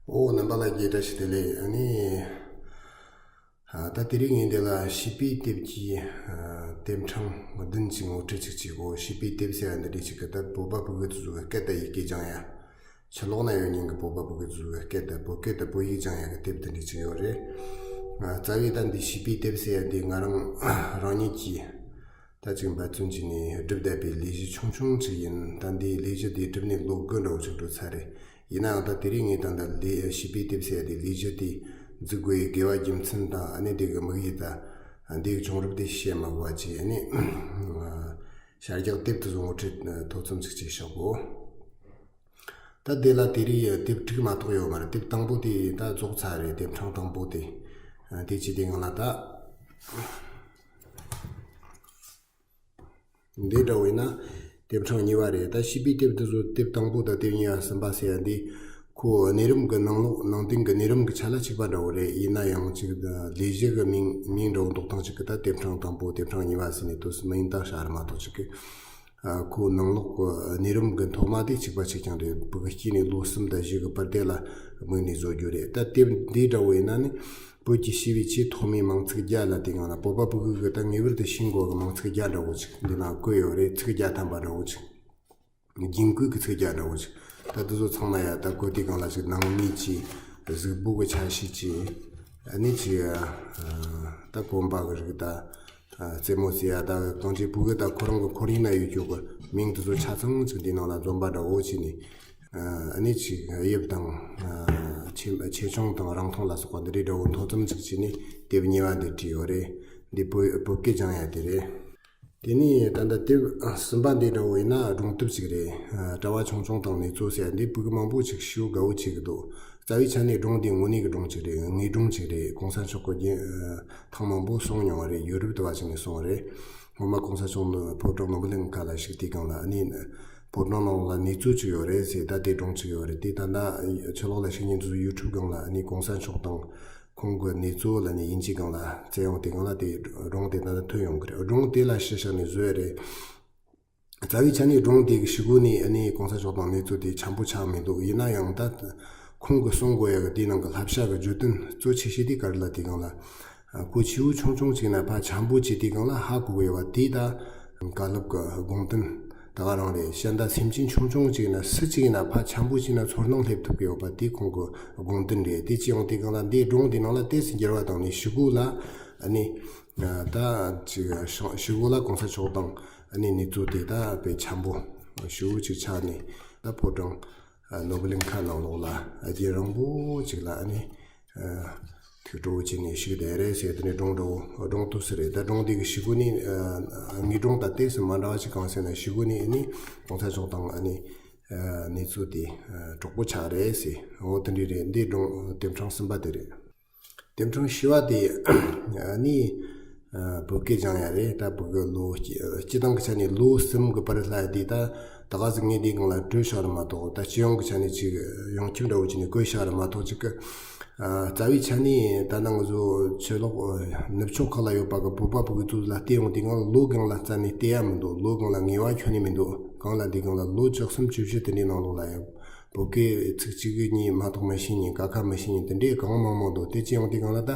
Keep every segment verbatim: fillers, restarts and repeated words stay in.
ཨོ། རྣམ་པ་ལ་རྒྱས་བཀྲ་ཤིས་བདེ་ལེགས། ཨ་ནི། ཨ། ད་དེ་རིང་ངས་འདི་ལ་བྱིས་པའི་དེབ་ཀྱི། ཨ། དེབ་ཕྲེང་བདུན་གྱི་ངོ་སྤྲོད་ཅིག་བྱེད་གོ། བྱིས་པའི་དེབ་ཟེར་ཡ་འདི་འདྲ་ཅིག་གི། ད་བོད་པ་ཕྲུ་གུ་ཚོ་གི་སྐད་དང་ཡི་གེ་སྦྱང་ཡ། ཕྱི་ལོགས་ན་ཡོད་མཁན་གྱི་བོད་པ་ཕྲུ་གུ་ཚོ་གི་སྐད་དང་བོད་སྐད་དང་བོད་ཡིག་སྦྱང་ཡ་གི་དེབ་འདི་འདྲ་ཅིག་ཡོད་རེད། ཨ། རྩ་བའི་ད་འདི་བྱིས་པའི་དེབ་ཟེར་ཡ་འདི་ང་རང་རང་ཉིད་ཀྱིས། ད་ཅིག་འབད་བརྩོན་བྱས་ནས་བསྒྲུབས་བསྡད་པའི་ལས་གཞི་ཆུང་ཆུང་ཅིག་ཡིན། ད་འདིའི་ལས་གཞི་འདི་བསྒྲུབས་ནས་ལོ་དགུ་འདྲ་བོ་ཅིག་འགྲོ་ཚར་རེད། ཡིན་ནའང་ད་དེ་རིང་ངས་ད་ལྟ་ལས་བྱིས་པའི་དེབ་ཟེར་ཡ་དེ་ལས་གཞི་དེ་འཛུགས་དགོས་ཡའི་དགོས་པ། རྒྱུ་མཚན་དང་། ཨ་ནི་དེ་གི་དམིགས་ཡུལ་དང་། འདི་གི་བྱུང་རབས་དེ་བཤད་མ་དགོས་པ་བྱས། ཨ་ནི་ཞལ་རྒྱག་དེབ་དེ་ཚོ་ངོ་སྤྲོད་ཐོ་འཚམ་ཅིག་བྱས་བཞག་གོ། ད་དེ་ལ་དེ་རིང་དེབ་དྲུག་མ་གཏོགས་ཡོད་མ་རེད། དེབ་དང་པོ་དེ་ད་རྫོགས་ཚར་རེད། དེབ་ཕྲེང་དང་པོ་དེ། ཨ། དེ་བྱས་དེ་སྒང་ལ་ད། འདི་འདྲ་བོ་ཡིན་ན་དེབ་ཕྲེང་གཉིས་པ་རེད། ད་བྱིས་པའི་དེབ་འདི་ཚོ་དེབ་དང་པོ་དང་དེབ་གཉིས་པ་གསུམ་པ་ཟེར་ཡ་འདི། ཁོ་གནས་རིམ་གྱི་ནང་ལོགས། ནང་དོན་གྱི་གནས་རིམ་གྱི་ཆ་ལ་གཅིག་པ་འདྲ་བོ་རེད། ཡིན་ན་ཡང་ཅིག་ལས་གཞི་གི་མིང་མིང་འདྲ་བོ་འདོགས་སྟངས་ཅིག་གི། ད་དེབ་ཕྲེང་དང་པོ། དེབ་ཕྲེང་གཉིས་པ་ཟེར་ནས་དུས་སུ་མིང་བཏགས་བཞག་རེད་མ་གཏོགས་ཅིག་གི། ཨ། ཁོ་ནང་ལོགས་ཀྱི་གནས་རིམ་གྱི་ཐོག་མ་དེ་གཅིག་པ་གཅིག་རྐྱང་རེད། བོད་ཀྱི་སྐྱེས་ནས་ལོ་གསུམ་དང་བཞི་གི་བར་དེ་ལ་དམིགས་ནས་བཟོ་རྒྱུ་རེད། ད་དེབ་འདི་འདྲ་བོ་ཡིན་ན་ནི། བོད་ཀྱི་ཞི་བའི་ཆེས་ཐོག་མའི་མིང་ཚིག་བརྒྱ་ལ། དེ་སྒང་ལ་བོད་པ་ཕྲུ་གུ་གིས་ད་ངེས་པར་དུ་ཤེས་དགོས་ཀྱི་མིང་ཚིག་བརྒྱ་འདྲ་བོ་ཅིག་འདི་ན་བཀོད་ཡོད་རེད། ཚིག་བརྒྱ་ཐམ་པ་འདྲ་བོ་ཅིག་རྒྱན་བཀོད་ཀྱི་ཚིག་བརྒྱ་འདྲ་བོ་ཅིག་ད་དེ་ཚོ་ཚང་མ་ཡ་ད་བཀོད་དེ་སྒང་ལ་ཅིག་ནང་མིའི་ཅིག་གཟུགས་པོ་གི་ཆ་ཤས་ཅིག་ཨ་ནི་ཅིག་ཨ། ད་གོན་པ་གི་རིགས། ད། ཨ། རྩེད་མོ་རྩེ་ཡ། ད་གང་ཅི་བོད་གི་ད་ཁོ་རང་གི་ཁོར་ཡུག་ན་ཡོད་རྒྱུ་གི་མིང་དེ་ཚོ་ཆ་ཚང་ཅིག་འདི་ནང་ལ་འཛོམས་པ་འདྲ་བོ་བྱས་ནས། ཨ། ཨ་ནི་ཅིག་དབྱིབས་དང་། ཨ། ཆེ་ཆེ་ཆུང་དང་རིང་ཐུང་ལ་སོགས་པ་འདི་འདྲའི་འདྲ་བོ་ཐོ་འཚམ་ཅིག་བྱས་ནས་དེབ་གཉིས་པ་འདི་བྲིས་ཡོད་རེད། འདི་བོད་བོད་སྐད་སྦྱང་ཡ་དེ་རེད། དེ་ནས་ད་ལྟ་དེབ་གསུམ་པ་འདི་འདྲ་བོ་ཡིན་ན་སྒྲུང་དེབ་ཅིག་རེད། ཨ། གྲྭ་བ་ཆུང་ཆུང་དང་ནེ་ཙོ་ཟེར་ཡ་འདི། ཕྲུ་གུ་མང་པོ་ཅིག་ཞེ་པོ་དགའ་བོ་བྱེད་ཀྱི་འདུག་རྩ་བའི་ཆ་ནས་སྒྲུང་འདི་དངོས་གནས་ཀྱི་སྒྲུང་ཅིག་རེད། ངའི་སྒྲུང་ཅིག་རེད། གོང་ས་མཆོག་གི་རྒྱུན། ཨ། ཐེངས་མང་པོ་གསུངས་མྱོང་བ་རེད། ཡོ་རོབ་དུ་བ་ཅིག་ནས་གསུངས་པ་རེད། སྔོན་མ་གོང་ས་མཆོག་ནི་ཕོ་བྲང་ནོར་བུ་གླིང་ཁ་ལ་བཞུགས་དུས་སྒང་ལ། ཨ་ནི་ཕོ་བྲང་ནང་ལ་ནེ་ཙོ་ཅིག་ཡོད་རེད་ཟེར། ད་དེ་སྒྲུང་ཅིག་ཡོད་རེད། དེ་ད་ལྟ་ཕྱི་ལོགས་ལ་བཞུགས་མཁན་ཚོ་ཡུ་ཊུབ་སྒང་ལ། ཨ་ནི་གོང་ས་མཆོག་དང་ཁོང་གི་ནེ་ཙོ་ལབ་ནས་དབྱིན་ཇིའི་སྒང་ལ་བཙལ་ཡོང་དུས་སྒང་ལ་དེ་སྒྲུང་དེ་ད་ལྟ་ཐོན་ཡོང་གི་རེད། སྒྲུང་དེ་ལ་གཞི་བཞག་ནས་བཟོས་རེད། རྩ་བའི་ཆ་ནས་སྒྲུང་དེ་གི་ཞི་གོ་ནས། ཨ་ནི་གོང་ས་མཆོག་དང་ནེ་ཙོ་དེ་འཆམ་པོ་ཆགས་མི་འདུག་ཡིན་ན་ཡང་ད་ཁོང་གི་གསུང་དགོས་ཡ་གི་དེའི་ནང་གི་བསླབ་བྱ་གི་བརྗོད་དོན་གཙོ་ཆེ་ཤོས་དེ་ག་རེ་ལབ་དུས་སྒང་ལ། ཨ། ཁོ་ཆེ་བོ་ཆུང་ཆུང་ཅིག་ན་ཕར་འཆམ་པོ་བྱེད་དུས་སྒང་ལ་ཧ་གོ་གི་ཡོད་པ་དེ། ད་བཀའ་སློབ་གི་དགོངས་དོན་ད་ག་རང་རེད། གཞན་དག་སེམས་ཅན་ཆུང་ཆུང་ཅིག་ན་སུ་གཅིག་ཡིན་ན་ཕར་འཆམ་པོ་བྱས་ན་ཚོར་སྣང་སླེབས་ཐུབ་ཀྱི་ཡོད་པ་དེ་ཁོང་གི་དགོངས་དོན་རེད། དེ་བྱས་ཡོང་དུས་སྒང་ལ་འདིའི་སྒྲུང་དེའི་ནང་ལ་ཏོག་ཙམ་འགྱུར་བ་བཏང་ནས་ཞི་གོ་ལ། ཨ་ནི། ཨ། ད་ཅིག་ཞི་གོ་ལ་གོང་ས་མཆོག་དང་ཨ་ནི་ནེ་ཙོ་དེ་ད་དཔེ་འཆམ་པོ་ཞེ་པོ་ཅིག་ཆགས་ནས། ད་ཕོ་བྲང་ནོར་བུ་གླིང་ཁ་ནང་ལོགས་ལ་རྒྱུན་རིང་པོ་ཅིག་ལ། ཨ་ནི། ཨ། ཐུགས་སྤྲོ་བོ་བྱས་ནས་བཞུགས་བསྡད་རེད་ཟེར། དེ་ནས་སྒྲུང་འདྲ་བོ། སྒྲུང་དེ་ཚོ་རེད། ད་སྒྲུང་དེ་གི་ཞི་གོ་ནི། ཨ། ངའི་སྒྲུང་དང་ཏོག་ཙམ་མ་འདྲ་བ་ཅིག་གང་ཟེར་ན། ཞི་གོ་ནི་ཨ་ནི་གོང་ས་མཆོག་དང་ཨ་ནི། ཨ། ནེ་ཙོ་དེ། ཨ། གྲོགས་པོ་ཆགས་རེད་ཟེར། འོ་དེ་འདྲ་རེད། འདི་སྒྲུང་དེབ་ཕྲེང་གསུམ་པ་དེ་རེད། དེབ་ཕྲེང་བཞི་པ་དེ། ཨ་ནི། ཨ། བོད་སྐད་སྦྱང་ཡ་རེད། ད་བོད་སྐད་ལོ་སྤྱི་སྤྱི་བཏང་གི་ཆ་ནས་ལོ་གསུམ་གི་བར་ལ་དེ་ད་ད་ག་ཟིག་ངས་དེའི་སྒང་ལ་བྲིས་བཞག་རེད་མ་གཏོགས། ད་སྤྱི་ཡོངས་ཀྱི་ཆ་ནས་ཅིག་ཡོངས་ཁྱབ་འདྲ་བོ་བྱས་ནས་བཀོད་བཞག་རེད་མ་གཏོགས། ཅིག་གི། ཨ། རྩ་བའི་ཆ་ནས་ད་ནང་ང་ཚོ་ཕྱི་ལོགས་ནུབ་ཕྱོགས་ཁག་ལ་ཡོད་པ་གི་བོད་པ་ཕྲུ་གུ་ཚོ་ལ་བལྟས་ཡོང་དུས་སྒང་ལ་ལོ་སྒང་ལ་རྩ་ནས་བལྟས་ཡ་མི་འདུག་ལོ་སྒང་ལ་ངེས་པ་ཁྱོན་ནས་མི་འདུག་གང་ལ་དེའི་སྒང་ལ་ལོ་བཅུ་གསུམ་བཅུ་བཞི་དེ་འདྲའི་ནང་ལོགས་ལ་ཡང་བོད་སྐད་ཚིག་གཅིག་གཉིས་མ་གཏོགས་མི་ཤེས་མཁན། ཀ་ཁ་མི་ཤེས་མཁན་དེ་འདྲའི་གང་མང་མང་འདུག་དེ་བྱས་ཡོང་དུས་སྒང་ལ་ད་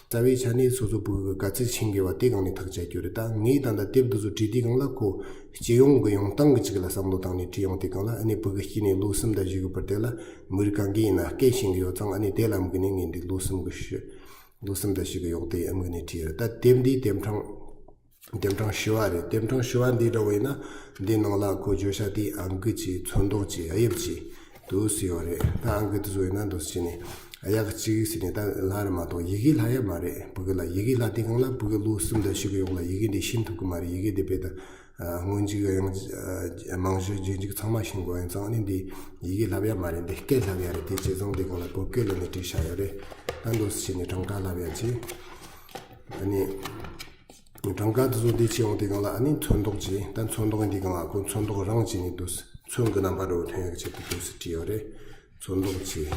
རྩ་བའི་ཆ་ནས་སོ་སོ་བོད་གི་དགའ་ཚོར་ཆེན་དགོས་པ་དེ་སྒང་ནས་ཐག་བཅད་རྒྱུ་རེད། ད་ངས་ད་ལྟ་དེབ་འདི་ཚོ་བྲིས་དུས་སྒང་ལ་ཁོ་སྤྱི་ཡོངས་གི་ཡོང་སྟངས་གི་ཅིག་ལ་བསམ་བློ་བཏང་ནས་བྲིས་ཡོང་དུས་སྒང་ལ། ཨ་ནི་བོད་གི་སྐྱེས་ནས་ལོ་གསུམ་དང་བཞི་གི་བར་དེ་ལ་མི་རིགས་གང་གི་ཡིན་ན་སྐད་ཤེས་གི་ཡོད་ཙང་། ཨ་ནི་དེ་ལ་དམིགས་ནས་ངས་འདི་ལོ་གསུམ་གི་ཤི་ལོ་གསུམ་དང་བཞི་གི་འོག་དེ་དམིགས་ནས་བྲིས་ཡོད། ད་དེབ་འདི་དེབ་ཕྲེང་དེབ་ཕྲེང་བཞི་པ་རེད། དེབ་ཕྲེང་བཞི་པ་འདི་འདྲ་བོ་ཡིན་ན། འདི་ནང་ལ་ཁོ་བརྗོད་བྱ་དེ་ཨང་ཀི་ཅིག་ཚོན་མདོག་ཅིག་དབྱིབས་ཅིག་དེ་ཚོ་ཡོད་རེད། ད་ཨང་ཀི་དེ་ཚོ་ཡིན་ན་འདུག་སེ་བྱས་ནས་གཡག་གཅིག་ཟེར་ནས་ད་ལབ་རེད་མ་གཏོགས་ཡི་གེ་ལྷག་ཡ་མ་རེད། བོད་གི་ལ་ཡི་གེ་ལྷག་དུས་སྒང་ལ་བོད་གི་ལོ་གསུམ་དང་བཞི་གི་འོག་ལ་ཡི་གེ་འདི་ཤེས་ཐུབ་གི་མ་རེད། ཡི་གེ་འདི་དཔེ་ད་སྔོན་འཇུག་ཡང་རྨང་གཞི་རྗེས་འཇུག་ཚང་མ་ཤེས་དགོས་ཡིན་ཙང་། ཨ་ནི་འདི་ཡི་གེ་ལྷག་ཡ་མ་རེད། འདི་སྐད་ལྷག་ཡ་རེད། དེ་བྱས་ཙང་འདི་སྒང་ལ་བོད་སྐད་ལབ་ནས་བྲིས་བཞག་ཡོད་རེད། ད་འདུག་སེ་བྱས་ནས་གྲངས་ཀ་ལྷག་ཡ་ཅིག་ཨ་ནི། གྲངས་ཀ་དེ་ཚོ་འདི་བྱས་ཡོང་དུས་སྒང་ལ། ཨ་ནི་ཚོན་མདོག་ཅིག་ད་ཚོན་མདོག་འདི་སྒང་ལ་ཁོ་ཚོན་མདོག་རང་བྱས་ནས་འདུག་སེ་ཚོན་གྱི་རྣམ་པ་འདྲ་བོ་ཐོན་ཡག་ཆེད་དུ་འདུག་སེ་བྲིས་ཡོད་རེད། ཚོན་མདོག་ཅིག་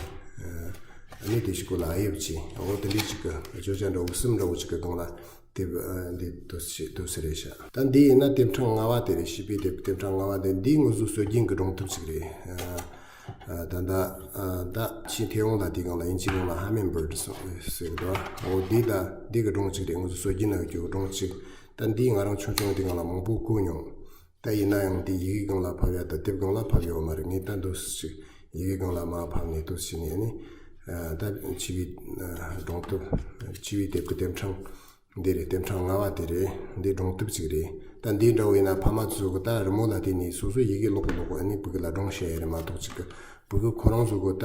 ཨ་ནི་དེ་ཞིག་གོ་ལ་དབྱིབས་ཅིག་འོ་དེ་འདྲའི་ཅིག་གི་བརྗོད་བྱ་འདྲ་བོ་གསུམ་འདྲ་བོ་ཅིག་གི་སྒང་ལ་དེབ་འདི་འདུག་སེ་འདུག་སེ་རེད་ཤག་ད་འདི་ཡིན་ན་དེབ་ཕྲེང་ལྔ་པ་དེ་རེད། བྱིས་པའི་དེབ་དེབ་ཕྲེང་ལྔ་པ་དེ། འདི་ང་ཚོ་སྲོལ་རྒྱུན་གྱི་སྒྲུང་དེབ་ཅིག་རེད། ཨ། ད་ལྟ་ད་ཕྱིའི་མཐེ་བོང་ལ་དེའི་སྒང་ལ་དབྱིན་ཇིའི་སྒང་ལ་ཧ་མིང་བྷར་ཌི་ཟེར་གི་འདུག་འོ་འདི་ད་འདི་གི་སྒྲུང་གཅིག་རེད། ང་ཚོ་སྲོལ་རྒྱུན་ན་ཡོད་རྒྱུ་གི་སྒྲུང་གཅིག་ད་འདིའི་ང་རང་ཆུང་ཆུང་དེའི་སྒང་ལ་མང་པོ་གོ་མྱོང་། ད་ཡིན་ན་ཡང་དེ་ཡི་གེའི་སྒང་ལ་ཕབ་ཡ་ད་དེབ་སྒང་ལ་ཕབ་ཡོད་མ་རེད། ངས་ད་འདུག་སེ་ཅིག་ཡི་གེའི་སྒང་ལ་མར་ཕབ་ནས་འདུག་སེ་བྱས་ནས་ནི་ད་འཆི་བའི་སྒྲུང་དེབ། འཆི་བའི་དེབ་ཀྱི་དེབ་ཕྲེང་འདི་རེད། དེབ་ཕྲེང་ལྔ་བ་དེ་རེད། འདི་སྒྲུང་དེབ་ཅིག་རེད། ད་འདི་འདྲ་བོ་ཡིན་ན་ཕ་མ་ཚོ་གི་ད་རི་མོ་ལ་བལྟས་ནས་སོ་སོ་ཡི་གེ་ཀློག་གི་ཀློག་གི་ཨ་ནི་ཕྲུ་གུ་ལ་སྒྲུང་བཤད་ཡ་རེད་མ་གཏོགས་ཅིག་གི་ཕྲུ་གུ་ཁོ་རང་ཚོ་གི་ད་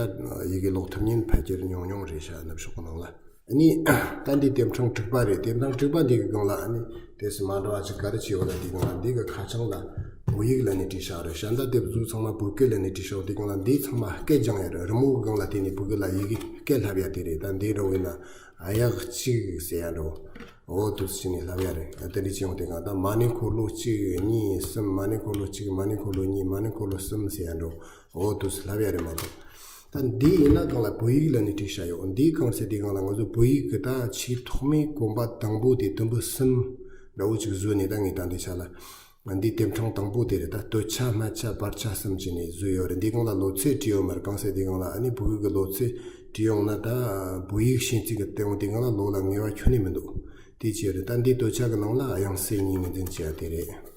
ཡི་གེ་ཀློག་ཐུབ་མཁན་ཕལ་ཆེར་ཉུང་ཉུང་རེད་ཤག་ནུབ་ཕྱོགས་གི་ནང་ལ། ཨ་ནི་ད་འདི་དེབ་ཕྲེང་དྲུག་པ་རེད། དེབ་ཕྲེང་དྲུག་པ་འདི་གི་སྒང་ལ་ཨ་ནི་དེ་སུ་མ་འདྲ་བ་ཅིག་ག་རེ་བྱས་ཡོད་ལ་དེའི་སྒང་ལ་འདི་གི་ཁ་བྱང་ལ་བོད་ཡིག་ལ་ནི་བྲིས་བཞག་རེད། ཤ་འདྲ་དེབ་བཟོ་ཚང་མ་བོད་སྐད་ལ་ནི་བྲིས་བཞག་དེའི་སྒང་ལ་འདི་ཚང་མ་སྐད་སྦྱང་ཡ་རེད། རི་མོ་གི་སྒང་ལ་བལྟས་ནས་ཕྲུ་གུ་ལ་ཡི་གེ་སྐད་བསླབ་ཡ་དེ་རེད། ད་འདི་འདྲ་བོ་ཡིན་ན་ཨ་ཡག་གཅིག་ཟེར་ཡ་འགྲོ། འོ་འདུག་སེ་བྱས་ནས་བསླབ་ཡ་རེད། དེ་འདྲ་བྱས་ཡོང་དེ་གང་ལྟར་མ་ཎི་འཁོར་ལོ་གཅིག་གཉིས་གསུམ། མ་ཎི་འཁོར་ལོ་གཅིག་མ་ཎི་འཁོར་ལོ་གཉིས། མ་ཎི་འཁོར་ལོ་གསུམ་ཟེར་ཡ་འགྲོ། འོ་འདུག་སེ་བསླབ་ཡ་རེད་མ་གཏོགས། ད་འདི་ཡིན་ན་གང་ལ་བོད་ཡིག་ལ་ནི་བྲིས་བཞག་ཡོད། འདི་གང་ཟེར་དེ་གང་ལ་ང་ཚོ་བོད་ཡིག་གི་ད་ཆེས་ཐོག་མའི་གོམ་པ་དང་པོ་དེ་དུམ་བུ་གསུམ་འདྲ་བོ་ཅིག་བཟོས་ནས་ད་ངས་ད་འདི་ཆ་ལ། འདི་དེབ་ཕྲེང་དང་པོ་དེ་རེད། ད་སྟོད་ཆ་སྨད་ཆ་བར་ཆ་གསུམ་བྱས་ནས་བཟོས་ཡོད་རེད། འདི་གང་ལ་ལོ་ཚད་བྲིས་ཡོད་མ་རེད། གང་ཟེར་དེ་གང་ལ་ཨ་ནི་བོད་ཡིག་གི་ལོ་ཚད་བྲིས་ཡོང་ན་ད་བོད་ཡིག་ཤེས་ཚད་ཀྱི་སྟེང་དེ་གང་ལ་ལོ་ལ་ངེས་པ་ཁྱོན་ནས་མི་འདུག་དེ་བྱས་རེད། ད་འདི་སྟོད་ཆ་གི་ནང་ལ་དབྱངས་གསལ་གཉིས་ངོས་འཛིན་བྱས་ཡ་དེ་རེད།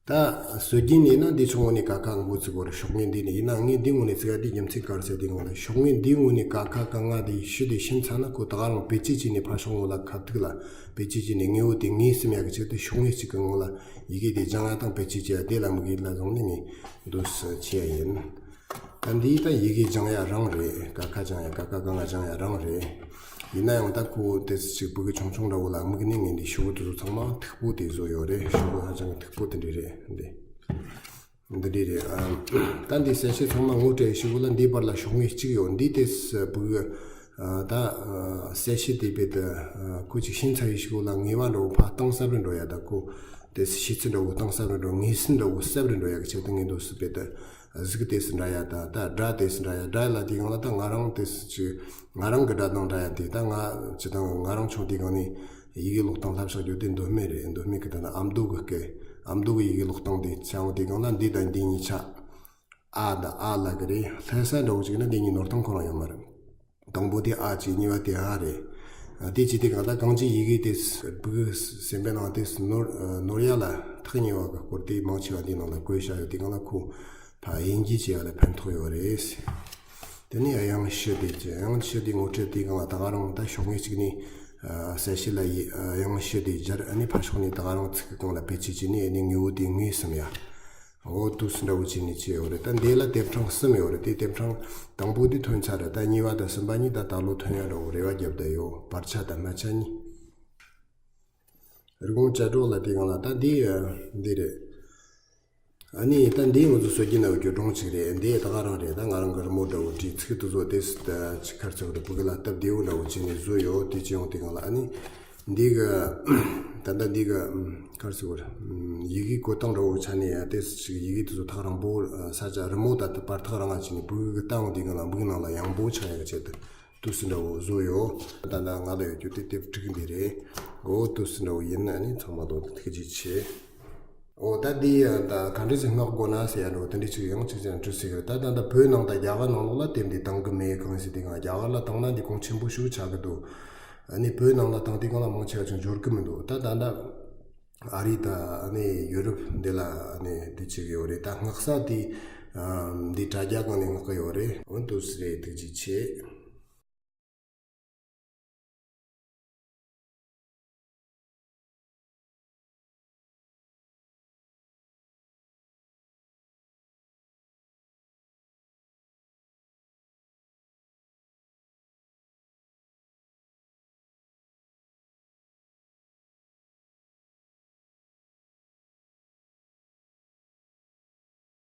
ད་སྲོལ་རྒྱུན་ཡིན་ན་འདི་ཆུང་ངུ་ནས་ཀ་ཁ་འགོ་ཚུགས་པར་ཤོག་ངོས་འདི་ནས་ཡིན་ན། ངས་འདི་ངོས་ནས་ཚིག་ཡ་འདི་རྒྱུ་མཚན་ག་རེ་ཟེར་དེ་ངོས་ནས་ཤོག་ངོས་འདི་ངོས་ནས་ཀ་ཁ་ག་ང་དེ་ཤི་དེ་ཤིན་ཚ་ན་ཁོ་ད་ག་རང་བེད་སྤྱོད་བྱས་ནས་ཕར་ཤོག་ངོས་ལ་ཁ་ཐུག་ལ་བེད་སྤྱོད་བྱས་ནས་ངེས་པོ་དེ་ངོས་ཟིན་ཡ་གི་ཆེད་དུ་ཤོག་ངོས་གཅིག་གི་ངོས་ལ་ཡི་གེ་དེ་སྦྱང་ཡ་དང་བེད་སྤྱོད་བྱེད་ཡ་དེ་ལ་དམིགས་ཡུལ་ལ་བཟུང་ནས་ངས་འདུག་སེ་བྱས་ཡ་ཡིན། ད་འདི་ད་ཡི་གེ་སྦྱང་ཡ་རང་རེད། ཀ་ཁ་སྦྱང་ཡ་ཀ་ཁ་ག་ང་སྦྱང་ཡ་རང་རེད། ཡིན་ན་ཡང་ད་ཁོ་དེ་ཚོ་ཅིག་བུ་གུ་ཆུང་ཆུང་འདྲ་བོ་ལ་དམིགས་ནས་ངས་འདི་ཤོག་བུ་དེ་ཚོ་ཚང་མ་མཐུག་པོ་དེ་བཟོས་ཡོད་རེད། ཤོག་བུ་ཧ་ཅང་གི་མཐུག་པོ་དེ་འདྲ་རེད། འདི་འདི་འདྲ་རེད། ཨ་ད་འདི་གསལ་བཤད་ཚང་མ་ངོ་སྤྲད་ཤོག་བུ་ལ་འདིའི་བར་ལ་ཤོག་ངོས་གཅིག་ཡོད། འདི་དེ་བུ་གུ་ཨ་ད་ཨ་གསལ་བཤད་དེ་བེད་དུ་ཨ་ཁོ་ཅིག་ཤིན་ཚ་ཡི་ཤོག་བུ་ལ་ངེས་པ་འདྲ་བོ་ཕ་གཏིང་ཟབ་རེ་འགྲོ་ཡ། ད་ཁོ་དེ་ཤེས་ཚད་འདྲ་བོ་གཏིང་ཟབ་རེ་འགྲོ། ངེས་ཟིན་འདྲ་བོ་ཟབ་རེ་འགྲོ་ཡ་གི་ཆེད་དུ་ངས་འདུག་སེ་བེད་དུ། གཟུགས་དེ་སུ་འདྲ་ཡ་ད་ད་སྒྲ་དེ་སུ་འདྲ་ཡ། སྒྲ་ལ་དེ་གང་ལ་ད་ང་རང་དེ་སུ་ཅིག་ང་རང་གི་སྒྲ་དང་འདྲ་ཡ་དེ་ད་ང་ཅི་དང་ང་རང་ཆུང་དུས་གང་ནས་ཡི་གེ་ཀློག་སྟངས་བསླབ་བཞག་རྒྱུ་དེ་མདོ་སྨད་རེད། མདོ་སྨད་ཀྱི་ད་ད་ཨ་མདོ་གི་སྐད། ཨ་མདོ་གི་ཡི་གེ་ཀློག་སྟངས་དེ་ཆ་འོ་དེ་གང་ལ་འདི་དང་འདི་གཉིས་ཆ་ཨ་ད་ཨ་ལ་གི་རེད། ལྷ་ས་འདྲ་བོ་ཅིག་ན་འདི་གཉིས་ནོར་སྟངས་ཁོ་རང་ཡོད་མ་རེད། དང་པོ་དེ་ཨ་ཅིག་གཉིས་པ་དེ་ཨ་རེད། དེ་ཅི་སྟེ་གང་ལྟར་གང་ཅི་ཡི་གེ་དེ་སྦུག་སེམས་པའི་ནང་དེ་ནོར་ནོར་ཡ་ལ་ཐག་ཉེ་བ་གི་སྐོར་དེ་མང་ཆེ་བ་འདི་ནང་ལ་བཀོད་བཞག་ཡོད། དེ་གང་ལ་ཁོ་ཕ་དབྱིན་ཇི་བྱས་ཡ་ལ་ཕན་ཐོགས་ཡོད་རེད། དེ་ནས་དབྱངས་ཤུ་དེ་ཅི་དབྱངས་ཤུ་དེ་ངོ་སྤྲོད་དེ་གང་ལ་ད་ག་རང་ད་ཤོག་ངོས་གཅིག་ནས་གསལ་བཤད་ལ་ཡི་དབྱངས་ཤུ་དེ་སྦྱར། ཨ་ནི་ཕར་ཕྱོགས་ནས་ད་ག་རང་ཚིག་གི་གང་ལ་བེད་སྤྱོད་བྱས་ནས་ཨ་ནི་དངོས་པོ་དེ་ངོས་ཟིན་ཡ། འོ་དུས་འདྲ་བོ་བྱས་ནས་བྱས་ཡོད་རེད། ད་འདི་ལ་དེབ་ཕྲེང་གསུམ་ཡོད་རེད། དེ་དེབ་ཕྲེང་དང་པོ་དེ་ཐོན་ཚར་རེད། ད་གཉིས་པ་དང་གསུམ་པ་གཉིས་ད་ད་ལོ་ཐོན་ཡ་འདྲ་བོ་རེ་བ་བརྒྱབ་བསྡད་ཡོད། བར་ཆ་དང་སྨད་ཆ་གཉིས། རི་བོང་ཅལ་སྒྲོག་ལ་དེ་གང་ལ་ད་འདི་འདི་རེད། ཨ་ནི་ད་འདི་ང་ཚོ་སྲོལ་རྒྱུན་ན་ཡོད་རྒྱུ་སྒྲུང་ཅིག་རེད། འདི་ད་ག་རང་རེད། ད་ང་རང་གི་རི་མོ་འདྲ་བོ་བྲིས་ཚིག་དེ་ཚོ་དེ་ཅིག་ཁར་ཚུགས་རེད། བུ་གུ་ལ་སྟབས་བདེ་བོ་འདྲ་བོ་བྱས་ནས་བཟོས་ཡོད། དེ་ཅི་ཡོང་དེ་གང་ལ་ཨ་ནི། འདི་གི་ད་ལྟ་འདི་གི་ག་རེ་ཟེར་དགོས་རེད། ཡི་གེ་བཀོད་སྟངས་འདྲ་བོ་ཆ་ནས་ཡང་དེ་ཞིག་ཡི་གེ་དེ་ཚོ་ཐག་རིང་པོ་ས་ཆ་རི་མོ་ད་ལྟ་བར་ཐག་རིང་ང་བྱས་ནས་བུ་གུ་གི་ལྟ་འོང་དེ་གི་ལ་མིག་ནང་ལ་ཡང་པོ་ཆགས་ཡག་ཆེད་དུ་དུས་སུ་འདྲ་བོ་བཟོ་ཡོད། ད་ལྟ་ང་ལ་ཡོད་རྒྱུ་དེ་དེབ་དྲུག་འདི་རེད། འོ་དུས་སུ་འདྲ་བོ་ཡིན་ན་ནི་ཚང་མ་ལོ་ཐུགས་རྗེ་ཆེ། འོ་ད་འདི་ཡང་ད་ག་འདྲ་ཞིག་སྔགས་དགོས་ན་ཟེར་ཡ་འགྲོ་དེ་འདྲ་ཞིག་ཡང་ཅིག་ཅང་དྲི་ཟེར་གི་རེད། ད་ད་ད་བོད་ནང་ད་རྒྱ་གར་ནང་ལོགས་ལ་དེབ་འདི་བཏང་གི་མེད་གང་ཟེར་དེ་གང་རྒྱ་གར་ལ་བཏང་ན་འདི་གོང་ཆེན་པོ་ཞིག་ཆགས་གི་འདུག་ཨ་ནི་བོད་ནང་ལ་བཏང་དེ་གང་ལ་མང་ཆེ་བ་ཅང་འབྱོར་གི་མི་འདུག་ད་ད་ད་ཨ་རི་ད་ཨ་ནི་ཡུ་རོབ་འདི་ལ་ཨ་ནི་འདི་བྱེད་གི་ཡོད་རེད། ད་སྔགས་ས་དེ་འདི་དྲ་རྒྱ་སྒང་ནས་མངགས་གི་ཡོད་རེད། འོ་འདུག་སེ་རེད། ཐུགས་རྗེ་ཆེ།